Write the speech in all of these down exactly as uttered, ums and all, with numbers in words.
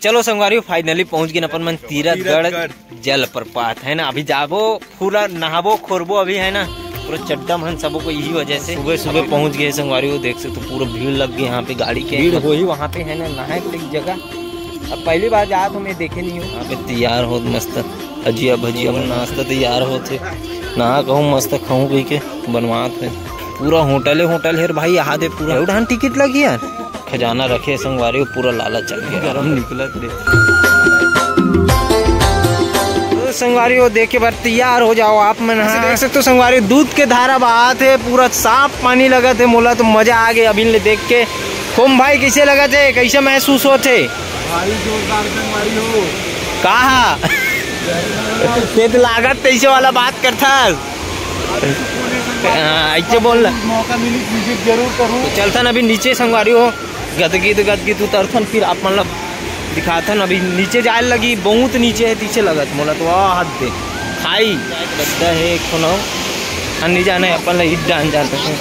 चलो संगवारी हो, finally पहुंच गए अपन मन तीरथगढ़ तीरथगढ़। जलप्रपात, है ना। अभी जाबो, पूरा नहाबो खोरबो अभी, है ना। पूरा चड्डा मन सबो को यही वजह से सुबह सुबह पहुंच गए संगवारी हो। देख सकते हो, पूरा भीड़ लग गई यहाँ पे गाड़ी के। भीड़ वही वहाँ पे, है ना, नहाए के लिए जगह। अब पहली बार जात हूँ मैं, देखे नहीं हूँ। यहाँ पे तैयार हो मस्त भजिया भजिया मन, नाश्ता तैयार होथे। नहा कहूँ मस्त खाऊँ कह के बनवात है। पूरा होटल है, होटल है रे भाई, यहाँ दे पूरा। एवढान टिकट लगी यार। खजाना रखे संगवारी हो, पूरा लाला चल गया। गरम निकलत रे। तो संगवारी हो, देखे बर तैयार हो जाओ आप मन। हाँ, देख सकते हो संगवारी, दूध के धारा बहात है, पूरा साफ पानी लगत है। मोला तो मजा आ गया अभी ले देख के। होम भाई, कैसे लगत है, कैसे महसूस होत है? भाई, जोरदार संगवारी हो। कहा? ते तो लागत तैसे वाला बात करथस। हाँ, ऐसे बोल ना। मौका मिली, visit जरूर करूँ। तो चलथन अभी नीचे संगवारी हो, गदगी तो गदगी तू तरथन, फिर आप मतलब दिखाथन। अभी नीचे जाए लगी, बहुत नीचे है, पीछे लगत मोला तो, वाह, हद दे खाई। गड्ढा है एक ठो नाव, हम नहीं जाने, अपन ला ईट डाल जाते हैं।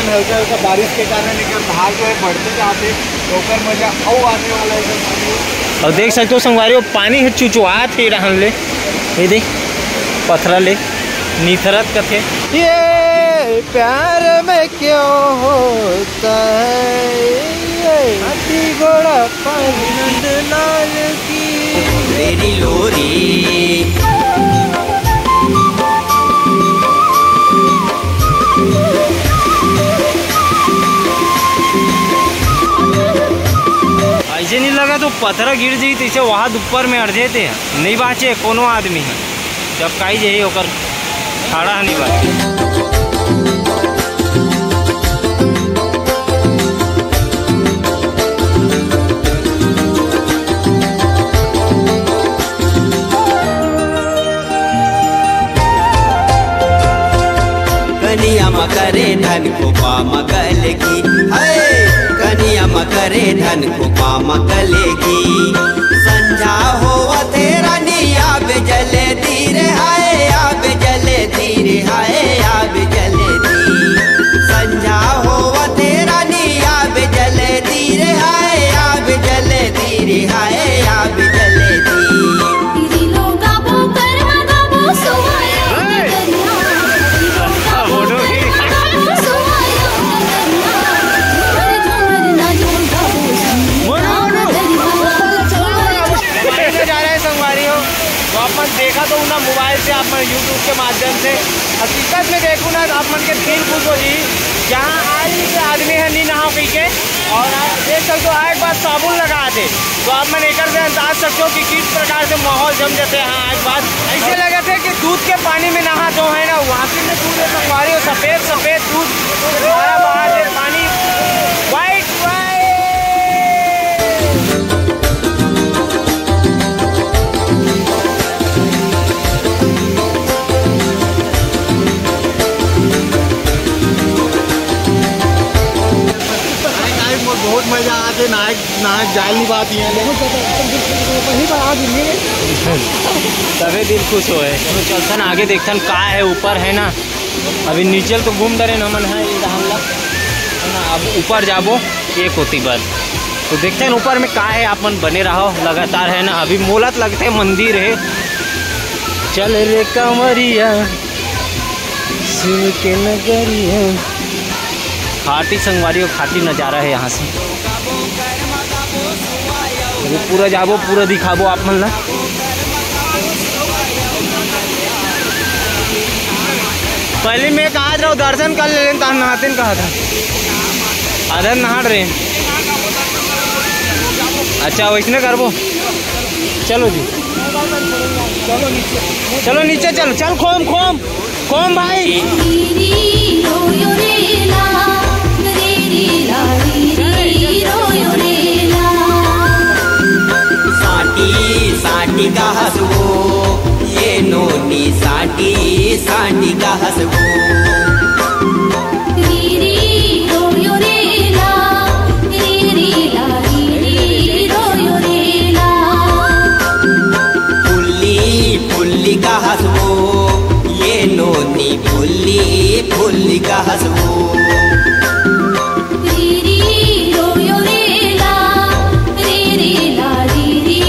हल्का हल्का बारिश के कारण एक धार जो है बढ़ते जाते, तो ओकर मजा अउ आने वाला है। और देख सकते हो संगवारी, वो पानी है चुचुआत है रहन ले, ये देख पथरा ले निथरत कथे। ये प्यार में क्यों होता है ये हाथी घोड़ा पानी नंदलाल की। मेरी लोरी। ऐसे नहीं लगा तो पथरा गिर जाई, तैसे वहाद ऊपर में अड़ जाते हैं, नहीं बाचे कोनो आदमी है। जब काई जाई ओकर ठाड़ा नहीं बाचे। कनिया म करे धन को पाम कलेगी, है कनिया म करे धन को पाम कलेगी। संझा होवथे रानी आबे जल्दी रे हाय, आबे जल्दी रे हाय, आबे जल्दी। संझा होवथे रानी आबे जल्दी रे हाय, आबे जल्दी रे हाय, आबे जल्दी। जा रहा है संगवारी हो, तो आप मन देखा तो ना मोबाइल से, आप मन YouTube के माध्यम से। हकीकत में देखो ना, तो आप मन के दिल खुश हो जी। यहाँ आज भी आदमी है नहीं नहाओ पी के, और आप देख सकते हो, एक बार साबुन लगा दे, तो आप मन एकर से अंदाज सकते हो कि किस प्रकार से माहौल जम जाते हैं। हाँ, एक बात ऐसे लगे थे कि दूध के पानी में नहा दो, है ना, वाकई में दूध है संगवारी हो, सफेद सफेद दूध, सारा बाहर से पानी white white। अरे guys, मोर बहुत मजा आथे, नहाए नहाए जाए नहीं बात ही है। बहुत ज्यादा एकदम दिल खुश हो गया, पहली बार आ दुनिया में। तबे दिल खुश होए। चलो चलथन आगे देखथन का है ऊपर, है ना। अभी नीचे तो घूम डरे न मन है, ये डहान ला, है ना। अब ऊपर जाबो एक होती बार, तो देखथन ऊपर में का है। आप मन बने रहो लगातार, है ना। अभी मोला तो लगते मंदिर है। चल रे कंवरिया शिव के नगरिया। खाटी संगवारी और खाटी नजारा है यहाँ से। अभी पूरा जाबो, पूरा दिखाबो आप मन ला। पहले मैं कहा था दर्शन कर ले, तहां नहाते न कहा था। आधा नहा रहे। अच्छा, वैसने करबो। चलो जी, चलो नीचे, चलो, चल खोम खोम। कौन भाई? साटी साटी कहस वो, ये नोनी साटी साटी कहस वो। हसबो। री री रो यो रे ला, री री ला, री री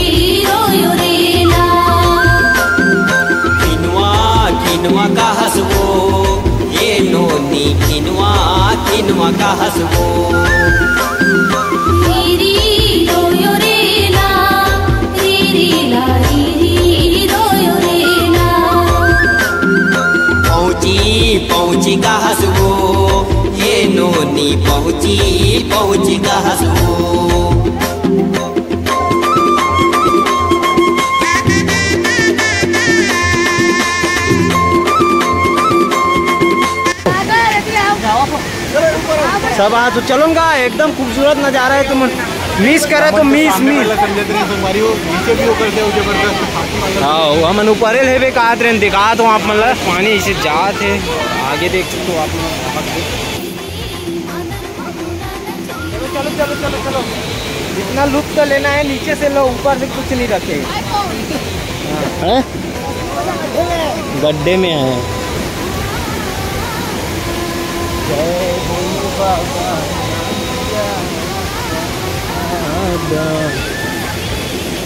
रो यो रे ला। किनवा, किनवा का हसबो, ए नोनी किनवा, किनवा का हसबो। री री रो यो रे ला, री री ला, री री रो यो रे ला। पहुँची, पहुँची का हसबो, ए नोनी पहुँची, पहुँची का हसबो। सब आ तो चलो गा, एकदम खूबसूरत नज़ारा है, तुम मिस करा तो मिस मिस। हाँ, वो हमन ऊपरे लेबे का हाथ रेन दिखा दो आप, मतलब पानी ऐसे जात है, आगे देख सकते हो आप लोग। चलो चलो चलो चलो, जितना लुत्फ लेना है नीचे से लो, ऊपर से कुछ नहीं रखे। हैं? गड्ढे में है। जय बोलो बाबा।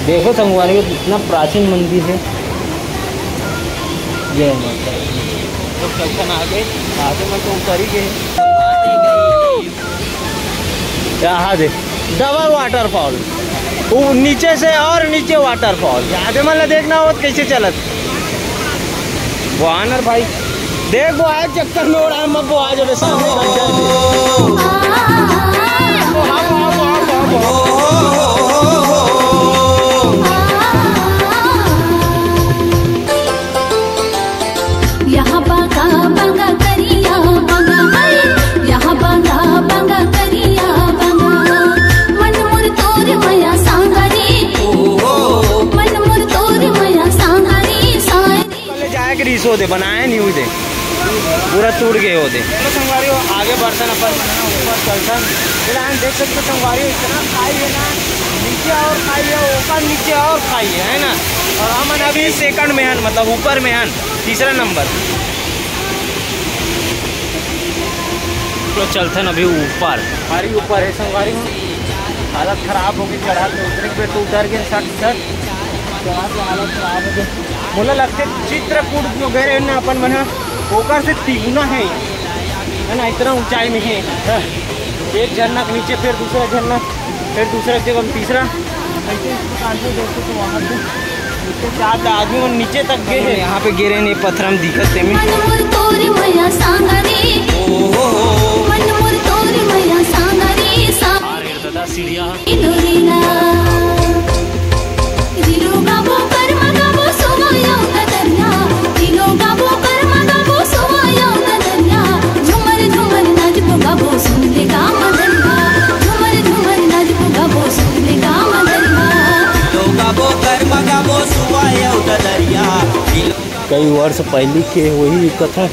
देखो संगवारी, कितना प्राचीन मंदिर है। जय माता दी। तो दर्शन आ गए, आगे में तो उतर ही गए। यहाँ दे, डबल वाटरफॉल, वो नीचे से और नीचे वाटरफॉल। आगे मन ला देखना हो तो कैसे चलत। वो आनर भाई, देख वो आए चक्कर में उड़ा, मत वो आ जावे सामने बन जावे। यहाँ बांगा बांगा करिया बांगा है, यहाँ बांगा बांगा करिया बांगा। मन मोर तोर मया सांगरी, मन मोर तोर मया सांगरी सारी। पहले जाए के रिसो दे, बनाए नहीं हुई दे, पूरा टूट गए होते। तो संगवारी हो, आगे बढ़तन अपन ऊपर चलतन। फिलहाल देख सकते हो संगवारी हो, इतना खाई है ना, नीचे और खाई है, ऊपर नीचे और खाई है, है ना। और हमन अभी सेकंड में हन, मतलब ऊपर में हन, तीसरा नंबर। तो चलथन अभी ऊपर। भारी ऊपर है संगवारी हो, हालत खराब हो गई, चढ़ा के उतरे पे तो उतर गए सट सट, चढ़ा के हालत खराब हो गई। मोला लगते चित्रकूट जो गए रहे ना अपन मन ह, ओकर से तिगुना है, है ना, इतना ऊंचाई में है। हाँ। एक झरना के नीचे फिर दूसरा झरना, फिर दूसरा जगह में तीसरा, ऐसे इस प्रकार से दोस्तों तो वहाँ से नीचे चार आदमी मन नीचे तक गए हैं। यहाँ पे गिरे नहीं, पत्थर में दिखत तेमे। मन मोर तोर मया सांगरी, मन मोर तोर मया सांगरी सा। सीढ़िया। इनुरिना। रिलु गाबो कर्मा गाबो सुवा यौ ददरिया। रिलु गाबो कर्मा गाबो सुवा यौ ददरिया। झुमर झुमर नाचबो गाबो सुन ले गाम दरिया। झुमर झुमर नाचबो गाबो सुन ले गाम दरिया। लोगा बोकर मगा बो सुआ यौ ददरिया। कई वर्ष पहली के वही कथा।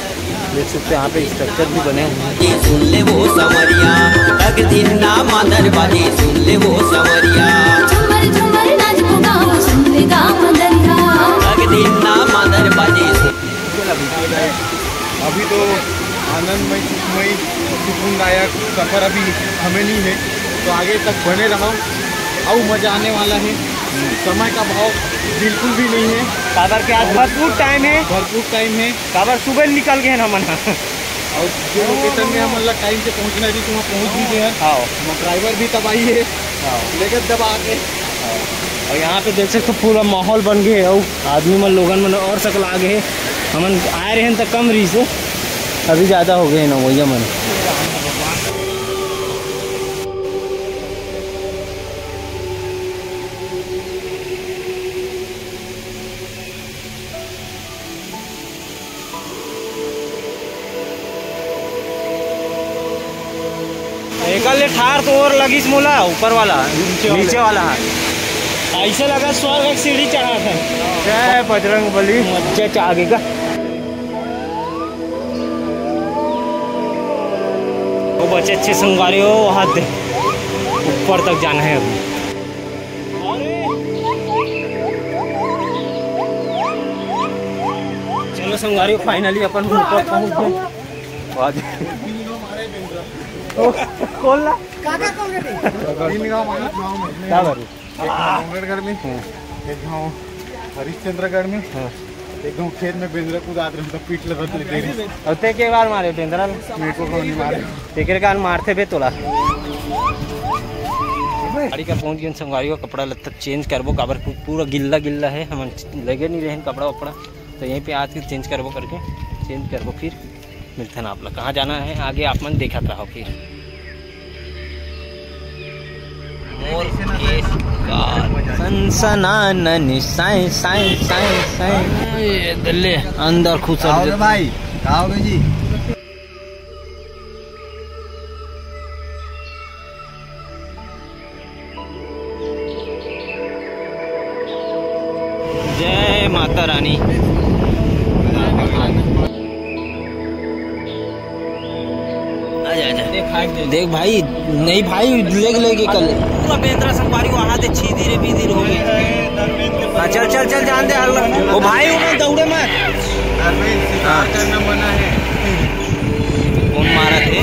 देख सकते हैं यहाँ पे स्ट्रक्चर भी बने हुए हैं। ये सुन ले वो समरिया, तक दिन ना मादर बाजे, सुन ले वो समरिया। झुमर झुमर नाच पुगाओ, सुन ले गाँव दरिया। तक दिन ना मादर बाजे, सुन अभी तो आनंदमय, सुखमय, सुकूनदायक सफर अभी हमें नहीं है, तो आगे तक बने रहो, अउ मजा आने वाला है। समय का भाव बिल्कुल भी नहीं है। काबर के आज भरपूर टाइम है। भरपूर टाइम है। काबर सुबह निकल गए हैं हमन। और जो लोकेशन में हमन ला टाइम से पहुंचना रही, तो वहाँ पहुंच भी गए हैं। हाँ। ड्राइवर भी तबाही है। हाँ। लेकिन दबा के। हाँ। और यहाँ पे देख सकते हो, पूरा माहौल बन गए है। और आदमी मन, लोगन मन और सकला गे हे। हमन आए रहेन त कम रहिस हे, अभी ज़्यादा हो गए हे नवैया मन। एकर ले ठार तो और लगिस मोला, ऊपर वाला, नीचे वाले। नीचे वाला। ऐसे लगा स्वर्ग के सीढ़ी चढ़ा था। जय बजरंग बली। मज्जा च आगे का। वो बचे अच्छे संगवारी हो, वहाँ दे, ऊपर तक जाना है अभी। चलो संगवारी, finally अपन ऊपर पहुँच गए। आज खोल ला। का का खोल के दे? तीन गांव मानस गांव में। का बात? एक गांव डोंगरगढ़ में, एक गांव हरिश्चंद्रगढ़ में, हाँ। एक गांव खेत में बेंदरा कूदात रहे, तो पीठ लगत ले दे रही। अउ ते के बार मारे बेंदरा ल? मेरे को कोई नहीं मारे। तेकर कान मारथे बे तोला। गाड़ी का पहुंच गए संगवारी हो, कपड़ा लत्ता चेंज करबो, काबर पू-, पूरा गिल्ला गिल्ला है, हम लगे नहीं रहे कपड़ा वपड़ा, तो यहीं पे आज के चेंज करबो करके, चेंज करबो, फिर मिलथन आप लोग। कहाँ जाना है आगे आप मन देखत रहो फिर। मोर केस का सनसनानन साए, साए, साए, साए। ये दल्ले अंदर खुसर आओगे भाई, आओगे जी। जय माता रानी। आजा, आजा। देख भाई, देख भाई, नहीं भाई, लेग लेके कल। पूरा बेंदरा संगवारी वहाँ से छीदी रे बीदी हो गई। हाँ, चल, चल, चल, जान दे हल्ला। ओ भाई, वो दौड़े मत। धर्मेश, शिकार करना मना है। कौन मारा थे?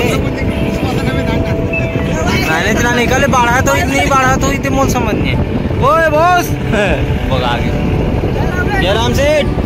मैंने इतना निकाले, बाढ़ा तो इतनी, बाढ़ा तो इतने मोल समझ नहीं। ओए बॉस, भगा गए। जयराम सेठ।